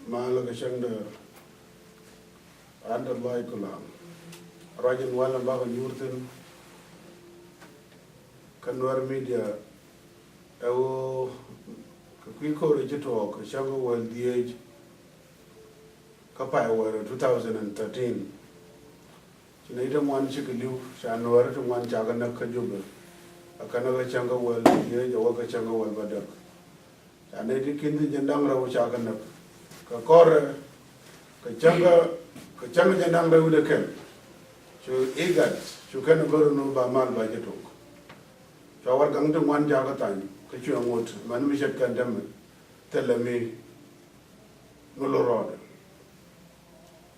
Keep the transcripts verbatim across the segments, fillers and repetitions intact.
Malä kɛ cäŋdɛ an dɛ lɔc kulaŋ. Ruac in walɛ bakɛ nyuur thi̱n kä Nuɛr Media. Ɛ ɣöö kɛ kui̱ ko̱r ci tuɔɔk kɛ cäŋ kɛ wäl dhieec kä pay wäl two thousand and thirteen. Ci nɛy ti ŋuan cikɛ li̱w, ca Nuääri ti ŋuan ca kɛ näk kä Jubɛ. A kɛn kä cäŋ kä wäl dhieec a wä kä cäŋ kä wäl bädäk. Ca nɛy ti ki̱n ti jiɛn da̱ŋ rɛw ca kɛ näk. Kɛ kɔrɛ kɛ cäŋ kä, kɛ cäŋ jiɛn da̱ŋ rɛw wi̱cdɛ kɛl. Cu IGAD cu kɛn go̱r ni ba mal ba jɛ tok. Cua warɛgak ti ŋuan ca kɛ thany kä cuɛ ŋot mɛn mi ce̱tkɛ ɛn täämɛ. Thilɛ mi mi lo̱r rɔɔdɛ.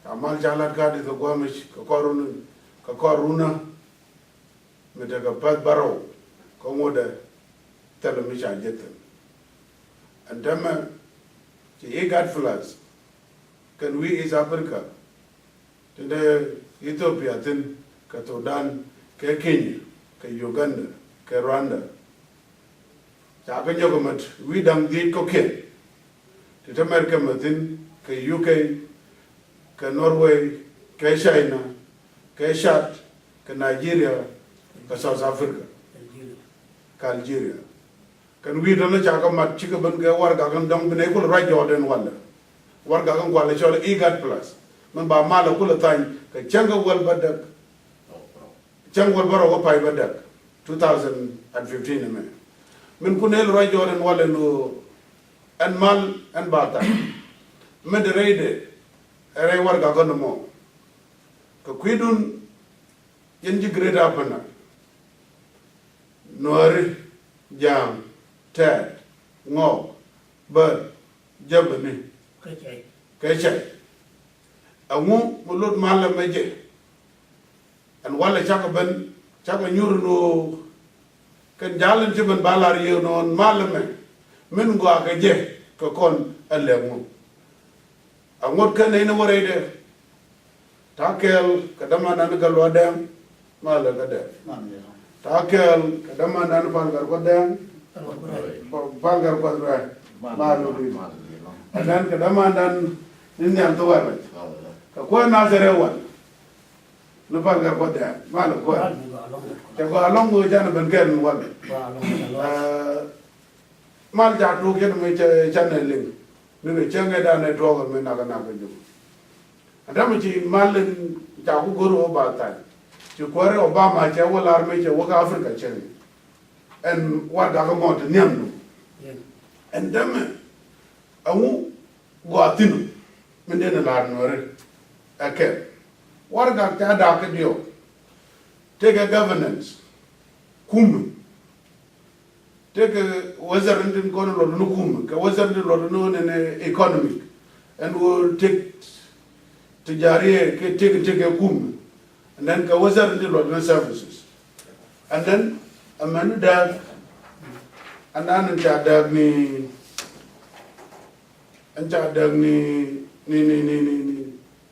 Ca mal ca lat kä di̱th kɛ gua̱a̱mic kɛ kɔr run, kɛ kɔr runä mi tekɛ päth bärɔw kä ŋotdɛ. Thilɛ mi ca jek thi̱n. Ɛn täämɛ ci IGAD plus kɛn wi̱i̱ East Africa, tin te Ethiopia thi̱n, kɛ Sudan, kɛ Kenya, kɛ Uganda, kɛ Rwanda. Ca kɛ nyɔk ɛmɛ wi̱i̱ da̱ŋ dhieec kɔ̱kiɛn. Ti te America mɛ thi̱n, kɛ U K, kɛ Norway, kɛ China, kɛ Chad, kɛ Nigeria, kɛ South Africa, kɛ Algeria. Kɛn wi̱i̱ tɔ̱nä ca kɛ mat cikɛ ben kɛ warɛgak in dɔ̱ŋ bi nɛy kulɛ ruac jɔɔt ɛn walɛ. Warɛgak in kualɛ cɔl IGAD plus min ba malɛ kulɛ thany kɛ cäŋ kɛ wäl bädäk. Cäŋ wäl bärɔw kä pay bädäk two thousand and fifteen ɛmɛ. Min kun nɛy lɛ ruac jɔɔt ɛn walɛ ni ɣöö ɛn mal ɛn ba thany. Min te rɛydɛ ɛ rɛy warɛgak kä nɔmɔ. Kɛ kui̱dun yɛn ji̱ Greater Upper Nile, Nuääri, Ja̱a̱ŋ, Tɛɛt, Ŋɔɔk, Bär, Jäbäni, kɛ Cɛy. Kɛ Cɛy. Ɛŋu mi lot mal ɛmɛ jɛ? Ɛn walɛ cakɛ ben, cakɛ nyuur ni ɣöö kɛn jal in ci ben ba lar yɛ nɔn mal ɛmɛ min gɔaa kɛ jɛ kɛ kɔn ɛ lɛk ŋu? A ŋot kɛn nɛy ni wä rɛydɛ. Ta̱a̱ kɛɛl kɛ dämandan Gatluak Dɛŋ, malɛ kɛ Dɛŋ. Ta̱a̱ kɛɛl kɛ dämandan Pal Gatkuɔth Dɛŋ, Pal Gatkuɔth Ruac, malɛ kɛ Dɛŋ. Ɛn kɛ dämandan ni Nhial Thok Gatluak, kɛ kuäär Nathɛr ɛ wal ni Pal Gatkuɔth Dɛŋ, malɛ kuäär. Cɛ gɔaa ɛlɔ̱ŋ kɛ ɣöö canɛ ben kɛɛl ni wal. Ɛ, mal ca tuɔɔk cɛ mi cɛ, canɛ liŋ ni kɛ cäŋ ɛ danɛ tuɔɔk mi nak nak kɛ jom. Ɛn täämɛ ci mal in ca ku go̱r ɣöö ba thany. Ci kuäärɛ Obama cɛ wä lar mëë cɛ wä kä Africa cɛ ni ɛn warɛgak ɛmɔ ti nhiamdu. Ɛn täämɛ ɛŋu gɔaa thi̱n ɔ? Min dee ni lar Nuääri ɛ kɛl. Warɛgak ca da̱a̱k kä diɔ̱ɔ̱k. Tekɛ governance, kumɛ. Tekɛ wizard in tin kɔn luɔt ni kumɛ, kɛ wizard in tin luɔt ni nɛnɛ economic. Ɛn ɣöö tëk tijariɛ kɛ tëk, tëk kɛ kumɛ. And then kɛ wizard in tin luɔt ni services. And then ɛmɛn dääk, ɛn an in ca dääk ni, ɛn ca dääk ni, ni,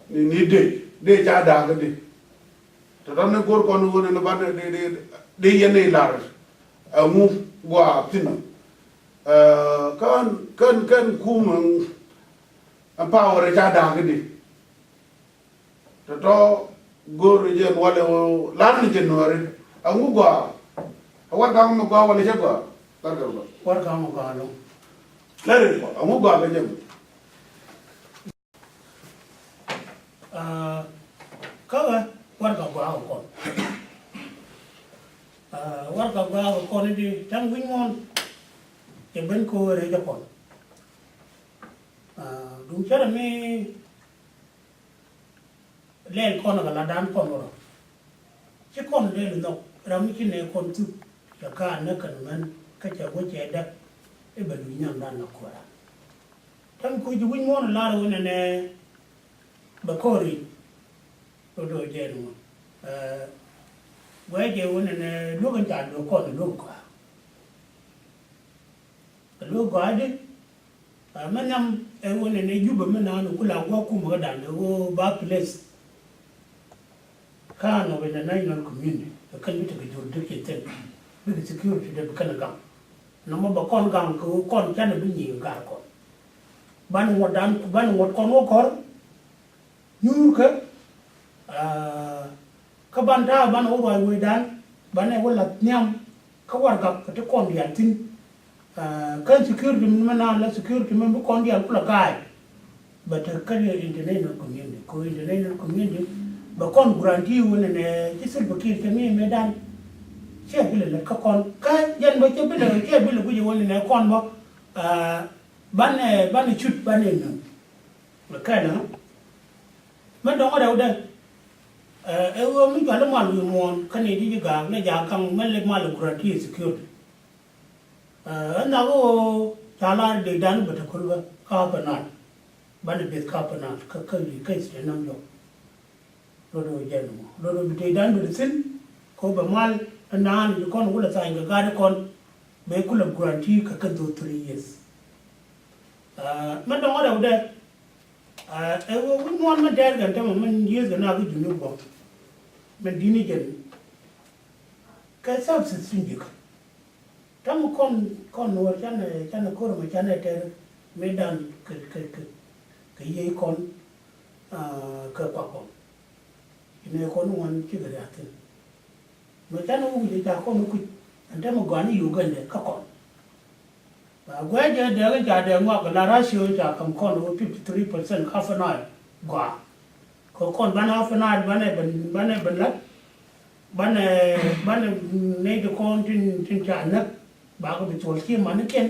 ni dee, dee ca dääk di. Tɔ̱tɔ̱ ni go̱r kɔn ɣöö ni banɛ di, di, di yɛn i̱ lar ɛŋu gɔaa thi̱n ɔ. Ɛ, kän, kän, kän kumɛ ɛn power ca da̱a̱k di. Tɔ̱tɔ̱ go̱r jɛ ɛn walɛ ɣöö lar ni jɛ Nuääri ɛŋu gɔaa. Ɛ warɛgak mi gɔaa walɛ cɛ gɔaa. Warɛgak mi gɔaa. Warɛgak mi gɔaa ɛlɔ̱ŋ. Lɛr in kɔ ɛŋu gɔaa kɛ jɛ mi. Aa, kä ɣä warɛgak gɔaa kɛ kɔn. Aa, warɛgak gɔaa kɛ kɔn i̱di ta̱ŋ wi̱c ŋuɔ̱n. Cɛ ben ko̱o̱r rɛc ɛ kɔn. Aa, duŋ cärɛ mi lɛl kɔn kɛ la̱tdan kɔn wä rɔ. Ci kɔn lɛl nhɔk ram mi ci nɛ kɔn thuk cɛ ka̱a̱n näk kɛn män kä cɛ wä cɛ däk i̱ bɛ luc nhiamdan la kuäärä. Täämɛ kui̱ ji̱ wi̱c muɔ̱ɔ̱n lar wä nɛnɛ bɛ kɔɔri. Do̱do̱ jɛ ni mɔ. Ɛ, guɛ jɛ wä nɛnɛ luäk in ca luäk kɔn luäk gɔaa. Kɛ luäk gɔaa di. Ɛ, mɛ nam ɛ wä nɛnɛ Jubɛ mɛ naan ku la gua̱a̱k kumɛ kä dan ɛ wä ba place. Kä nɔ bi international community bɛ kɛn bi tekɛ jurisdiction thi̱n, bikɛ security dɛ bi kɛn gaŋ. Nɔmɔ bɛ kɔn gaŋ kɛ ɣöö kɔn canɛ bi nyiŋ gar kɔn. Banɛ ŋuɔ̱tdan, banɛ ŋuɔ̱t kɔn wä kɔr nyuurkä. Kä ban ta̱a̱ banɛ wä ruac wecdan, banɛ wä la̱th nhiam kä warɛgak kä ti kɔn diaal thi̱n. Kä security mi naan la security mi bi kɔn diaal kulɛ ga̱a̱c. Bɛ te kä international community, kɛ international community bɛ kɔn guarantee wä nɛnɛ ci Salva Kiir cɛ mi mëëdan. Ciɛ bi lɛ lät kä kɔn kä jɛn bä ciɛ bi lɛ, ciɛ bi lɛ guic wä nɛnɛ kɔn bä. Banɛ, banɛ cut banɛ nöŋ. Mɛ kɛn ɛ mɛ dɔ̱ŋ rɛwdɛ. Ɛ ɣöö mi cuali mal wi̱i̱ muɔ̱ɔ̱n kä ni di ji̱ gaak ni jaak kaŋ mɛ lip mal ɛ guarantee security. Ɛ nhak ɣöö ca lar dee dan bɛ te kulkä ka Upper Nile. Banɛ beth ka Upper Nile kä kä kä state nam jɔk. Lot ɣöö jɛn mɔ lot ɣöö bi dee dan bɛ te thi̱n. Kɛ ɣöö bɛ mal ɛ naan bi kɔn wulɛ thany kɛ gat kɔn. Bɛ kulɛ guarantee kɛ kɛ those three years. Mɛ dɔ̱ŋ rɛwdɛ. Ɛ ɣöö wi̱c muɔ̱ɔ̱n mɛ dɛɛr kɛn tämɛ mɛ yiëëth kɛ na kä Junub bä. Mɛ di̱t ni jɛn kɛ services tin ji̱k. Tämɛ kɔn, kɔn nuɔɔr canɛ, canɛ ko̱r mɛ canɛ tɛr mëëdan kɛ, kɛ, kɛ, kɛ yiëë kɔn kɛ kuak kɔn. Ci nɛ kɔn ŋuan cikɛ ria̱a̱ thi̱n. Mɛ canɛ wä wi̱c ca kɔn kui̱c ɛn tämɛ gɔaa ni Uganda kä kɔn. Guɛc jɛ dɛɛk in ca dɛɛk ŋuak la ratio ca kam kɔn wä fifty three percent ka Upper Nile gɔaa. Kɛ kɔn banɛ Upper Nile banɛ ben, banɛ ben lat. Banɛ, banɛ nɛy ti kɔn tin, tin ca näk. Bakɛ bi thuɔl ci manikiɛn.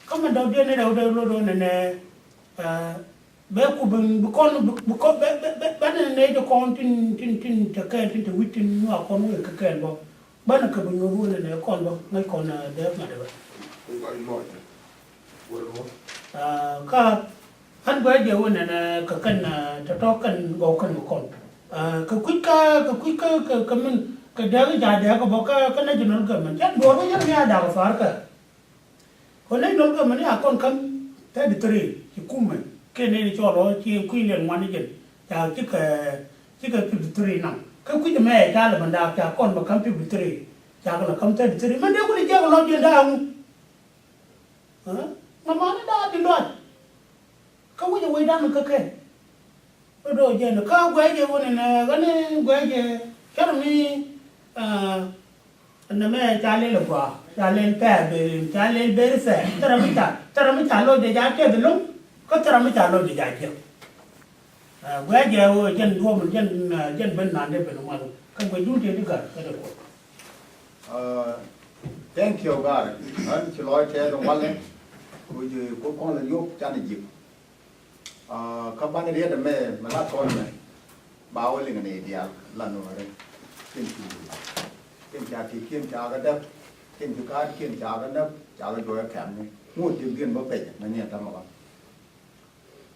Kä mɛ dɔ̱k diɛn ni rɛw dee lot wä nɛnɛ. Bɛ ku bi, bi kɔn, bi, bi kɔn, bɛ, bɛ, bɛ, bɛ nɛ nɛ jɛ kɔn tin, tin, tin te kɛɛl, tin te wi̱c, tin nyuak kɔn wee kɛ kɛɛl bä. Bä nɛ kɛ bi nyuɔth wee nɛ nɛ kɔn bä, ŋäc kɔn, ɛ, dɛɛp ŋa̱t ɛ bä. Aa, ka, ɣän guɛc jɛ wee nɛ nɛ kɛ kɛn, ɛ, tɔ̱tɔ̱ kɛn gɔw kɛn kɛ kɔn. Aa, kɛ kui̱c kä, kɛ kui̱c kä, kɛ, kɛ min, kɛ dɛɛk in ca dɛɛk kɛ bä kä, kä national government. Cä duɔ̱ɔ̱r bä yɛn mi a da̱k ɛ pa̱a̱r kɛ. Kɔ nɛy nɔl kɛ mɛni a kɔn ka̱m thirty three ci kumɛ kiɛ nɛy ni cɔl ɔ ci kui̱ liɛl ŋuan ni jɛn ca cikɛ, cikɛ fifty three naŋ. Kä kui̱c ɛmɛ ca lɛ bändɛ ca kɔn bɛ ka̱m fifty three ca kɛ lɛ ka̱m thirty three. Mɛn dee kulɛ jiɛk lɔcdiɛn da̱a̱ŋ. Ɛ? Mɛ mani da̱a̱ di lɔc. Kä wi̱cɛ wecdan kä kɛn. Kä do̱ jɛn kä guɛcɛ wä nɛnɛ ɣän guɛcɛ cär mi, ah, nɛmɛ ca lɛl ɛ gɔaa, ca lɛl pɛɛ ben, ca lɛl ben thɛɛ. Thɛrɛ mi ca, thɛrɛ mi ca lɔcdɛ ca tɛth ɛlɔ̱ŋ. Kä thɛrɛ mi ca lɔcdɛ ca jiäk. Ah, guɛcɛ wä jɛn duɔ̱ɔ̱m jɛn, ah, jɛn ben nandɛ ben mal. Kä guɛcdun tëë di gat kä dee kuɔth. Ah, thank you, Gari. Ɣän ci lɔc tɛth walɛ. Ku ji̱ ku kɔn lɛ yop canɛ ji̱k. Ah, kä banɛ riet ɛmɛ mɛ la kɔn mɛ ba wä liŋ ni diaal la Nuääri. Kiɛn ci, kiɛn ca ti kiɛn ca kɛ däk, kiɛn ci ka̱a̱t kiɛn ca kɛ näk, ca kɛ juɔc kɛmni. Ŋot di̱k diɛn bä pec mɛ ni ɛn tämɛ ɣɔn.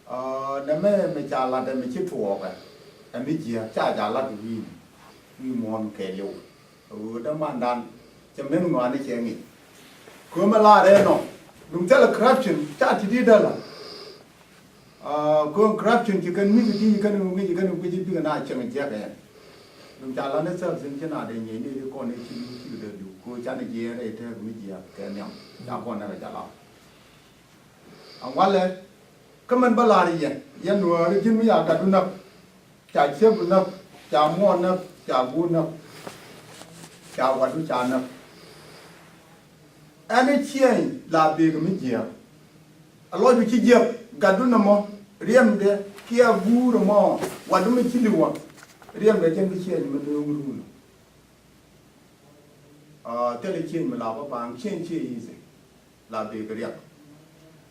Ah, nɛmɛ mɛ ca lat ɛmɛ ci tuɔɔkɛ. Ɛmɛ jiɛ ca ca lat wi̱i̱, wi̱i̱ muɔ̱ɔ̱n kɛɛliw. Ɣöö dämandan cɛ mɛn ŋɔaani cɛ ŋi̱c. Köömɛ laarɛ nɔ duŋ thilɛ corruption ca ti di däla. Ah, kööm corruption ci kɛn ŋi̱c ti ci kɛn ŋi̱c ci kɛn ŋi̱c ci bikɛ na cieŋ jiɛk ɛn. Duŋ ca la̱t ni thɛl thi̱n ci na dee nyiec ni ri kɔn i̱ ci ci dee li̱w köö canɛ jiɛɛn rɛy tɛɛk mi jiɛɛk kɛ nhiam ca kɔn nɛkɛ ca la̱t. Aŋ walɛ kä mɛn bä la̱r yɛ yɛn Nuääri ji̱n mi ya gatdu näk. Ca ciekdu näk, ca muɔɔn näk, ca guur näk, ca watdu ca näk. Ɛn i̱ ciɛɛny la bek mi jiääk. A lɔcdu ci jiäk gatdu nɔmɔ riɛmdɛ kiɛ guur ɛmɔ watdu mi ci li̱w wä riɛmdɛ jɛn bi ciɛɛny mi nööŋ ruun. Ah, thilɛ ciëny mi la bä paaŋ ciëny cië easy. La bek riɛk.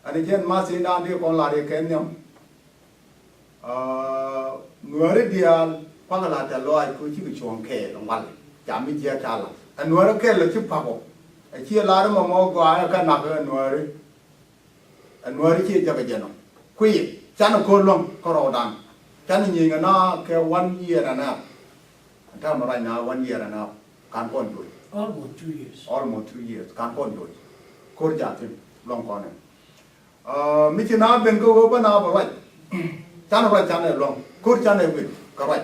Ɛn jɛn math in daan dee kɔn la riɛk kɛ nhiam. Ah, Nuääri diaal kuakä la tɛ lɔaac kɛ cikɛ cuɔ̱ɔ̱ŋ kɛɛl ŋual. Ca mi jiɛk ca la. Ɛ Nuääri kɛl lɔ ci pak ɔ. Ɛ ciɛ lar mɔ mɔ gɔaa ɛ kä nak ɛ Nuääri. Ɛ Nuääri ciɛ jäk ɛ jɛn ɔ. Kui̱ canɛ ko̱r luäŋ kärɔɔdan. Canɛ nyieny kɛ na kɛ one year and a half. Ɛn täämɛ ruac na one year and a half. Ka̱n kɔn joc. Almost two years. Almost two years. Ka̱n kɔn joc. Ko̱r jaathin luäŋ kɔn ɛn. Ah, mi ci na ben kä ɣöö bä na bɛ ruac. Canɛ ruac canɛ luäŋ. Ko̱r canɛ win kɛ ruac.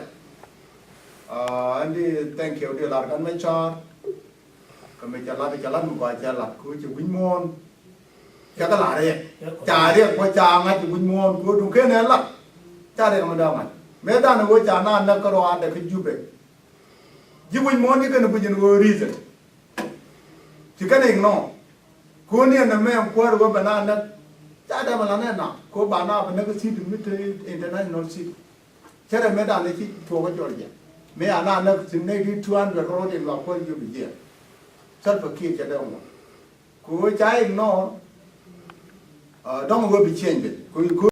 Ah, ɛn di thank you di lar kan mɛ ca̱r. Kä mi cɛ lat cɛ lat mi gɔaa cɛ lat kɛ ɣöö cɛ wi̱c muɔ̱ɔ̱n. Cakɛ la riɛk. Ca riɛk bä ca ŋa̱c wi̱c muɔ̱ɔ̱n ko̱du kenɛ la. Ca riɛk mi dɔ̱ŋ ŋa̱c. Mëë danɛ wee ca na näk kärɔaadɛ kä Jubɛ. Ji̱ wi̱c muɔ̱ɔ̱n ni kɛn guic in ɣöö reason. Ci kɛn ignore. Ko̱n ni ɛn ɛmɛ kuäär ɣöö bɛ na näk. Ca dɛmɛ la nɛ na ko ba na bɛ näk city mi te international city. Cärɛ mëë danɛ ci tuɔɔk kä Georgia. Mëë a na näk ci nɛy ti two hundred road in luak kuäär Jubɛ jiɛn. Salva Kiir cɛ dee ŋuɔ̱t. Ku ɣöö ca ignore, dɔ̱ŋ ɣöö bi change bit. Ku ku